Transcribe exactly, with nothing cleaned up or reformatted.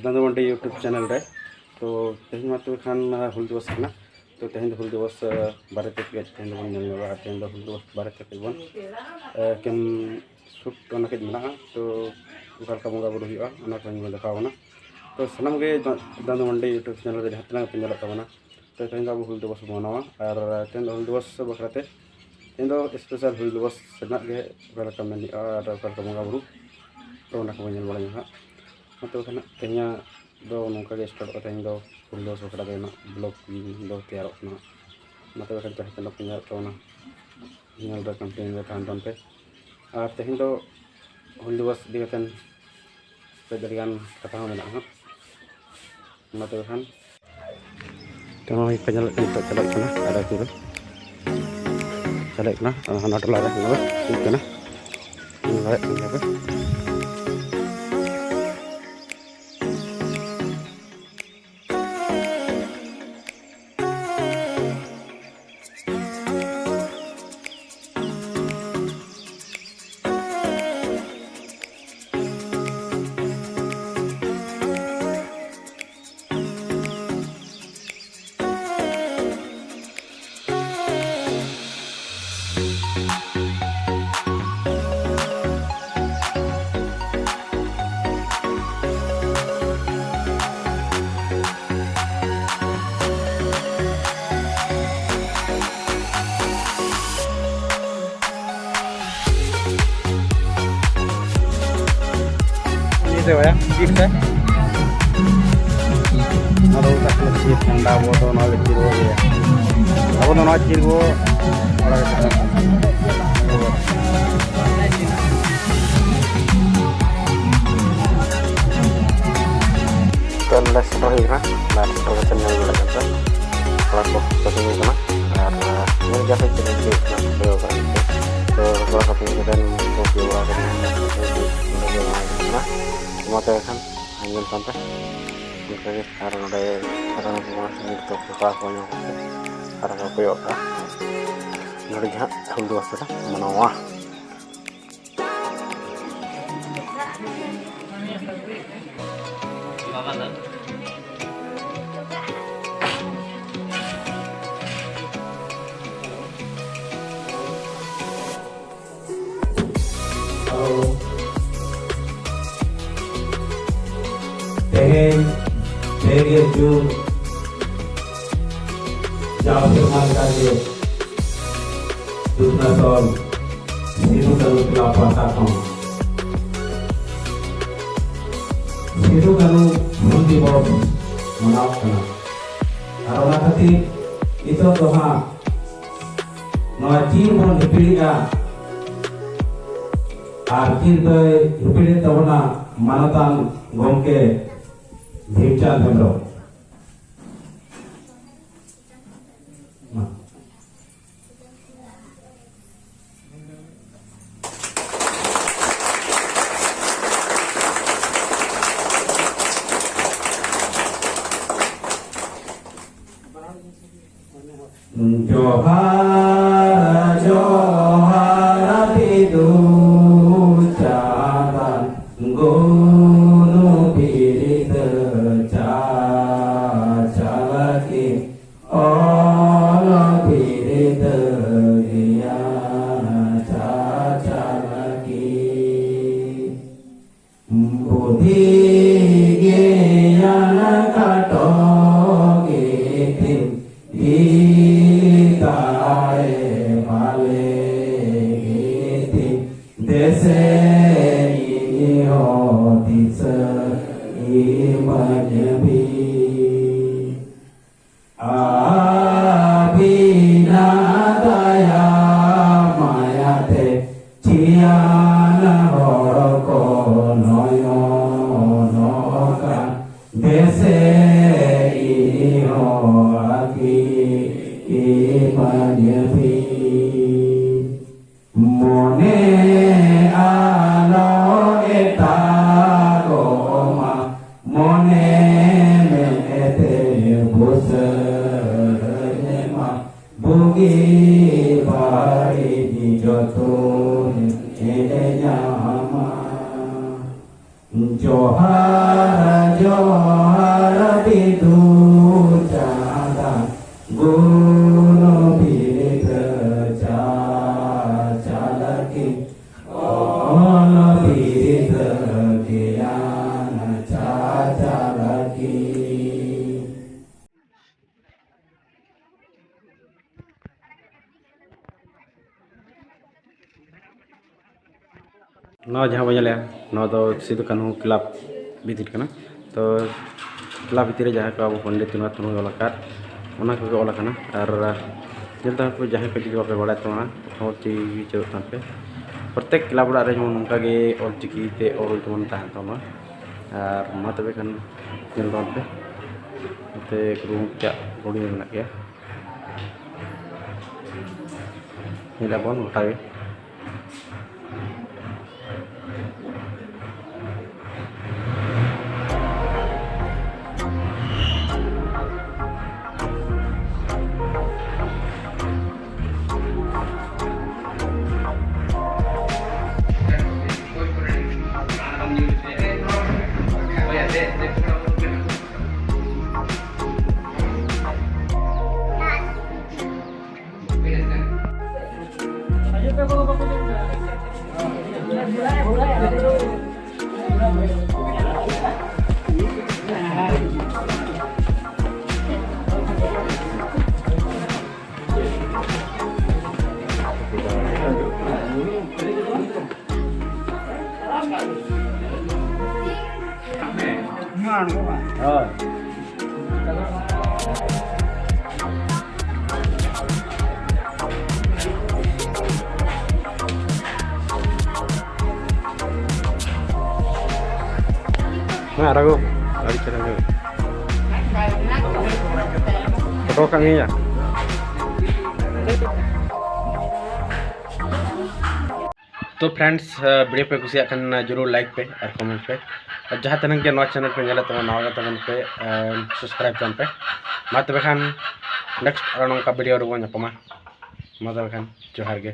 ᱫᱟᱫᱩ ᱢᱟᱱᱰᱤ YouTube channel ᱨᱮ᱾ ᱛᱚ ᱛᱮᱦᱮᱧ ᱢᱟ ᱛᱚᱵᱮ ᱠᱷᱟᱱ ᱦᱩᱞ ᱫᱤᱵᱚᱥ ᱠᱟᱱᱟ᱾ ᱛᱚ ᱛᱮᱦᱮᱧ ᱫᱚ ᱦᱩᱞ ᱫᱤᱵᱚᱥ ᱵᱟᱨᱮ ᱛᱮ ᱠᱟᱹᱡ ᱛᱮᱦᱮᱧ ᱫᱚᱵᱚᱱ ᱧᱮᱞ ᱧᱚᱜᱟ᱾ ᱟᱨ ᱛᱮᱦᱮᱧ ᱫᱚ ᱦᱩᱞ ᱫᱤᱵᱚᱥ ᱵᱟᱨᱮ ᱛᱮ ᱠᱟᱹᱡ ᱵᱚᱱ ᱮᱠᱮᱱ ᱥᱩᱴ ᱚᱱᱟ ᱠᱟᱹᱡ ᱢᱮᱱᱟᱜᱼᱟ᱾ ᱛᱚ ᱚᱠᱟ ᱞᱮᱠᱟ ᱵᱚᱸᱜᱟ ᱵᱩᱨᱩ ᱦᱩᱭᱩᱜᱼᱟ ᱚᱱᱟ ᱠᱚᱧ ᱫᱮᱠᱷᱟᱣ ᱵᱚᱱᱟ᱾ ᱛᱚ ᱥᱟᱱᱟᱢ ᱜᱮ ᱫᱟᱫᱩ ᱢᱟᱱᱰᱤ YouTube channel ᱨᱮ ᱡᱟᱦᱟᱸ ᱛᱤᱱᱟᱹᱜ ᱯᱮ ᱧᱮᱞᱚᱜ ᱛᱟᱵᱚᱱᱟ, ᱛᱚ ᱛᱮᱦᱮᱧ ᱫᱚ ᱟᱵᱚ ᱦᱩᱞ ᱫᱤᱵᱚᱥ ᱵᱚᱱ ᱢᱟᱱᱟᱣᱟ᱾ ᱟᱨ ᱛᱮᱦᱮᱧ ᱫᱚ ᱦᱩᱞ ᱫᱤᱵᱚᱥ ᱵᱟᱠᱷᱨᱟ ᱛᱮ ᱛᱮᱦᱮᱧ ᱫᱚ special ᱦᱩᱞ ᱫᱤᱵᱚᱥ ᱨᱮᱱᱟᱜ ᱜᱮ ᱚᱠᱟ ᱞᱮᱠᱟ ᱢᱮᱱ ᱦᱩᱭᱩᱜᱼᱟ ᱟᱨ ᱚᱠᱟ ᱞᱮᱠᱟ ᱵᱚᱸᱜᱟ ᱵᱩᱨᱩ, ᱛᱚ ᱚᱱᱟ ᱠᱚᱵᱚᱱ ᱧᱮᱞ ᱵᱟᱲᱟᱭᱟ ᱦᱟᱸᱜ᱾ ᱢᱟ ᱛᱚᱵᱮ ᱠᱷᱟᱱ ᱛᱮᱦᱮᱧᱟᱜ ᱫᱚ ᱱᱚᱝᱠᱟ ᱜᱮ startᱚᱜᱼᱟ᱾ ᱛᱮᱦᱮᱧ ᱫᱚ ᱦᱩᱞ ᱫᱤᱵᱚᱥ ᱵᱟᱠᱷᱨᱟ ᱫᱚ ᱱᱟᱜ vlog ᱫᱚ ᱛᱮᱭᱟᱨᱚᱜ ᱠᱟᱱᱟ᱾ ᱢᱟ ᱛᱚᱵᱮ ᱠᱷᱟᱱ ᱡᱟᱦᱟᱸ ᱛᱤᱱᱟᱹᱜ ᱯᱮ ᱧᱮᱞᱮᱫ ᱛᱟᱵᱚᱱᱟ, ᱧᱮᱞ ᱨᱮ continue ᱨᱮ ᱛᱟᱦᱮᱱ ᱛᱟᱵᱚᱱ ᱯᱮ᱾ ᱟᱨ ᱛᱮᱦᱮᱧ ᱫᱚ ᱦᱩᱞ ᱫᱤᱵᱚᱥ ᱤᱫᱤ ᱠᱟᱛᱮᱱ ᱠᱟᱹᱡ ᱟᱹᱰᱤᱜᱟᱱ ᱠᱟᱛᱷᱟ ᱦᱚᱸ ᱢᱮᱱᱟᱜᱼᱟ ᱦᱟᱸᱜ᱾ ᱢᱟ ᱛᱚᱵᱮ ᱠᱷᱟᱱ ᱛᱮᱦᱚᱸ ᱦᱩᱭᱩᱜ ᱠᱟᱱᱟ, ᱱᱤᱛᱚᱜ ᱪᱟᱞᱟᱜ ᱠᱟᱱᱟ ᱟᱞᱮ ᱟᱹᱛᱩ ᱨᱮ, ᱪᱟᱞᱟᱜ ᱠᱟᱱᱟ ᱦᱟᱱᱟ ᱴᱚᱞᱟ ᱨᱮ, ᱱᱚᱰᱮ ᱦᱩᱭᱩᱜ ᱠᱟᱱᱟ᱾ ᱧᱮᱞ ᱫᱟᱲᱮᱭᱟᱜ ᱠᱟᱱ ᱜᱮᱭᱟ ᱯᱮ᱾ ᱤᱭᱟᱹ ᱛᱮ ᱵᱟᱭᱟ, ᱪᱤᱯ ᱛᱮ᱾ ᱱᱚᱣᱟ ᱫᱚ ᱢᱮᱛᱟᱜ ᱠᱟᱱᱟ ᱪᱤᱯ ᱴᱷᱟᱱᱰᱟ, ᱟᱵᱚ ᱫᱚ ᱱᱚᱣᱟ ᱜᱮ ᱪᱤᱨ ᱵᱚ ᱤᱭᱟᱹᱭᱟ᱾ ᱟᱵᱚ ᱫᱚ ᱱᱚᱣᱟ ᱪᱤᱨ ᱵᱚ ᱚᱲᱟᱜ ᱨᱮ ᱛᱟᱦᱮᱱᱟ᱾ ᱛᱚ ᱱᱚᱰᱮ ᱥᱮᱴᱮᱨ ᱦᱩᱭ ᱠᱟᱱᱟ, ᱟᱨ ᱥᱮᱴᱮᱨ ᱠᱟᱛᱮ ᱧᱮᱞ ᱫᱟᱲᱮᱭᱟᱜ ᱠᱟᱱᱟ ᱯᱮ, ᱠᱚᱲᱟ ᱠᱚ ᱠᱚ ᱛᱤᱸᱜᱩ ᱠᱟᱱᱟ᱾ ᱟᱨ ᱧᱮᱞ ᱜᱮᱭᱟ ᱯᱮ ᱪᱮᱫ ᱞᱮᱠᱟ ᱦᱩᱭᱩᱜ ᱠᱟᱱᱟ, ᱵᱩᱡᱷᱟᱹᱣ ᱠᱟᱱᱟ᱾ ᱛᱚ ᱠᱚᱲᱟ ᱠᱚ ᱛᱤᱸᱜᱩ ᱠᱟᱛᱮ ᱠᱚ ᱵᱩᱡᱷᱟᱹᱣ ᱵᱟᱲᱟ ᱠᱟᱛᱮ ᱱᱚᱰᱮ ᱜᱮ ᱚᱱᱟ ᱦᱩᱭᱩᱜ ᱠᱟᱱᱟ᱾ ᱢᱟ ᱛᱚᱵᱮ ᱠᱷᱟᱱ ᱧᱮᱞ ᱛᱟᱢ ᱯᱮ ᱚᱱᱠᱟ ᱜᱮ᱾ ᱟᱨ ᱱᱚᱰᱮ ᱥᱟᱨᱟ ᱱᱤᱛᱚᱜ ᱠᱚᱲᱟ ᱠᱚ ᱧᱟᱢ ᱠᱟᱛᱮ ᱟᱨ ᱠᱚ ᱠᱚᱭᱚᱜ ᱠᱟᱜᱼᱟ᱾ ᱱᱚᱰᱮ ᱜᱮ ᱦᱟᱸᱜ ᱦᱩᱞ ᱫᱤᱵᱚᱥ ᱫᱚᱞᱮ ᱢᱟᱱᱟᱣᱟ᱾ ᱵᱟᱵᱟ ᱫᱚ᱾ ᱦᱮᱞᱳ᱾ ᱛᱮᱦᱮᱧ ᱛᱮᱜᱮ ᱡᱩᱱ, ᱡᱟᱣ ᱥᱮᱨᱢᱟ ᱞᱮᱠᱟᱜᱮ ᱫᱩᱫᱷᱱᱟᱥᱚᱞ ᱥᱤᱫᱩ ᱠᱟᱹᱱᱦᱩ ᱠᱞᱟᱵᱽ ᱯᱟᱦᱴᱟ ᱠᱷᱚᱱ ᱥᱤᱫᱩ ᱠᱟᱹᱱᱦᱩ ᱦᱩᱞ ᱫᱤᱵᱚᱥ ᱢᱟᱱᱟᱣ ᱠᱟᱱᱟ᱾ ᱟᱨ ᱚᱱᱟ ᱠᱷᱟᱹᱛᱤᱨ ᱱᱤᱛᱚᱜ ᱫᱚ ᱦᱟᱸᱜ ᱱᱚᱣᱟ ᱪᱤᱨ ᱵᱚᱱ ᱦᱤᱯᱤᱲᱮᱜᱼᱟ ᱟᱨ ᱪᱤᱨ ᱫᱚᱭ ᱦᱤᱯᱤᱲᱮᱫ ᱛᱟᱵᱚᱱᱟ ᱢᱟᱱᱚᱛᱟᱱ ᱜᱚᱢᱠᱮ ᱵᱷᱤᱢᱪᱟᱸᱫᱽ ᱦᱮᱢᱵᱨᱚᱢ᱾ ᱢᱟ᱾ ᱡᱚᱦᱟᱨ, ᱡᱚᱦᱟᱨ ᱵᱤᱫᱩ ᱪᱟᱸᱫᱟᱱ ᱜᱩᱱᱩ ᱵᱤᱨᱤᱫ ᱪᱟᱪᱞᱟᱠᱤ᱾ ᱚᱞ ᱵᱤᱨᱤᱫ ᱜᱮᱭᱟᱱ ᱪᱟᱪᱞᱟᱠᱤ᱾ ᱵᱩᱫᱷᱤ ᱜᱮᱭᱟᱱ ᱠᱷᱟᱴᱚ ᱜᱮᱛᱤᱧ, ᱫᱤᱞ ᱫᱟᱲᱮ ᱵᱟᱞᱮ ᱜᱮᱛᱤᱧ, ᱫᱮᱥᱮ ᱤᱧ ᱦᱚᱸ ᱫᱤᱥᱟᱹ ᱤᱢᱟᱹᱧ ᱵᱤᱱ᱾ ᱟᱹᱵᱤᱱᱟᱜ ᱫᱟᱭᱟ ᱢᱟᱭᱟᱛᱮ ᱪᱤᱭᱟᱱ ᱦᱚᱲ ᱠᱚ ᱱᱚᱭᱚᱱ ᱱᱚᱝᱠᱟ ᱫᱮᱥᱮ ᱤᱧ ᱦᱚᱸ ᱟᱹᱠᱤᱞ ᱤᱢᱟᱹᱧ ᱵᱤᱱ᱾ ᱢᱚᱱᱮ ᱟᱞᱚ ᱮᱴᱟᱜᱚᱜ ᱢᱟ, ᱢᱚᱱᱮ ᱢᱮᱱᱛᱮ ᱵᱩᱥᱟᱹᱲ ᱢᱟ, ᱵᱩᱜᱤ ᱵᱟᱹᱲᱤᱡ ᱡᱚᱛᱚᱧ ᱧᱟᱢᱟ᱾ ᱡᱚᱦᱟᱨ, ᱟᱨ ᱵᱤᱫᱩ ᱪᱟᱸᱫᱟᱱ ᱜᱩᱱ ᱵᱤᱨᱤᱫ ᱪᱟᱪᱟᱞᱟᱠᱤ, ᱚᱞ ᱵᱤᱨᱤᱫ ᱜᱮᱭᱟᱱ ᱪᱟᱪᱟᱞᱟᱠᱤ᱾ ᱱᱚᱣᱟ ᱡᱟᱦᱟᱸ ᱵᱚᱱ ᱧᱮᱞᱮᱜᱼᱟ, ᱱᱚᱣᱟ ᱫᱚ ᱥᱤᱫᱩ ᱠᱟᱹᱱᱦᱩ ᱠᱞᱟᱵᱽ ᱵᱷᱤᱛᱤᱨ ᱠᱟᱱᱟ᱾ ᱛᱚ ᱠᱞᱟᱵᱽ ᱵᱷᱤᱛᱤᱨ ᱨᱮ ᱡᱟᱦᱟᱸ ᱠᱚ ᱟᱵᱚ ᱯᱚᱱᱰᱤᱛ ᱨᱚᱜᱷᱩᱱᱟᱛᱷ ᱢᱩᱨᱢᱩᱭ ᱚᱞ ᱟᱠᱟᱫ, ᱚᱱᱟ ᱠᱚᱜᱮ ᱚᱞ ᱟᱠᱟᱱᱟ᱾ ᱟᱨ ᱧᱮᱞ ᱛᱟᱵᱚᱱ ᱯᱮ, ᱡᱟᱦᱟᱸᱭ ᱠᱚ ᱡᱩᱫᱤ ᱵᱟᱯᱮ ᱵᱟᱲᱟᱭ ᱛᱟᱵᱚᱱᱟ, ᱚᱞ ᱪᱤᱠᱤ ᱪᱮᱫᱚᱜ ᱛᱟᱵᱚᱱ ᱯᱮ᱾ ᱯᱨᱚᱛᱮᱠ ᱠᱞᱟᱵᱽ ᱚᱲᱟᱜ ᱨᱮ ᱡᱮᱢᱚᱱ ᱚᱱᱠᱟ ᱜᱮ ᱚᱞ ᱪᱤᱠᱤ ᱛᱮ ᱚᱞ ᱡᱮᱢᱚᱱ ᱛᱟᱦᱮᱱ ᱛᱟᱵᱚᱱᱟ᱾ ᱟᱨ ᱢᱟ ᱛᱚᱵᱮ ᱠᱷᱟᱱ ᱧᱮᱞ ᱛᱟᱵᱚᱱ ᱯᱮ, ᱱᱚᱛᱮ ᱜᱩᱨᱩ ᱜᱚᱢᱠᱮᱭᱟᱜ ᱜᱩᱲᱤ ᱢᱮᱱᱟᱜ ᱜᱮᱭᱟ᱾ ᱧᱮᱞ ᱟᱵᱚᱱ ᱜᱚᱴᱟ ᱜᱮ᱾ ᱦᱮᱸ, ᱟᱨ ᱟᱹᱜᱩ᱾ ᱟᱹᱰᱤ ᱪᱮᱦᱨᱟ ᱧᱮᱞᱚᱜ᱾ ᱯᱷᱳᱴᱳ ᱠᱟᱜ ᱢᱮᱭᱟ᱾ ᱛᱚ friends, ᱵᱷᱤᱰᱤᱭᱳ ᱯᱮ ᱠᱩᱥᱤᱭᱟᱜ ᱠᱷᱟᱱ ᱡᱚᱨᱩᱨ ᱞᱟᱭᱤᱠ ᱯᱮ ᱟᱨ ᱠᱚᱢᱮᱱᱴ ᱯᱮ᱾ ᱟᱨ ᱡᱟᱦᱟᱸ ᱛᱤᱱᱟᱹᱜ ᱜᱮ ᱱᱚᱣᱟ ᱪᱮᱱᱮᱞ ᱯᱮ ᱧᱮᱞᱮᱫ ᱛᱟᱵᱚᱱᱟ, ᱱᱟᱣᱟ ᱜᱮ ᱛᱟᱵᱚᱱ ᱯᱮ, ᱥᱟᱵᱥᱠᱨᱟᱭᱤᱵ ᱛᱟᱵᱚᱱ ᱯᱮ᱾ ᱢᱟ ᱛᱚᱵᱮ ᱠᱷᱟᱱ ᱱᱮᱠᱥᱴ ᱟᱨᱚ ᱱᱚᱝᱠᱟ ᱵᱷᱤᱰᱤᱭᱳ ᱨᱮᱵᱚᱱ ᱧᱟᱯᱟᱢᱟ᱾ ᱢᱟ ᱛᱚᱵᱮ ᱠᱷᱟᱱ ᱡᱚᱦᱟᱨ ᱜᱮ᱾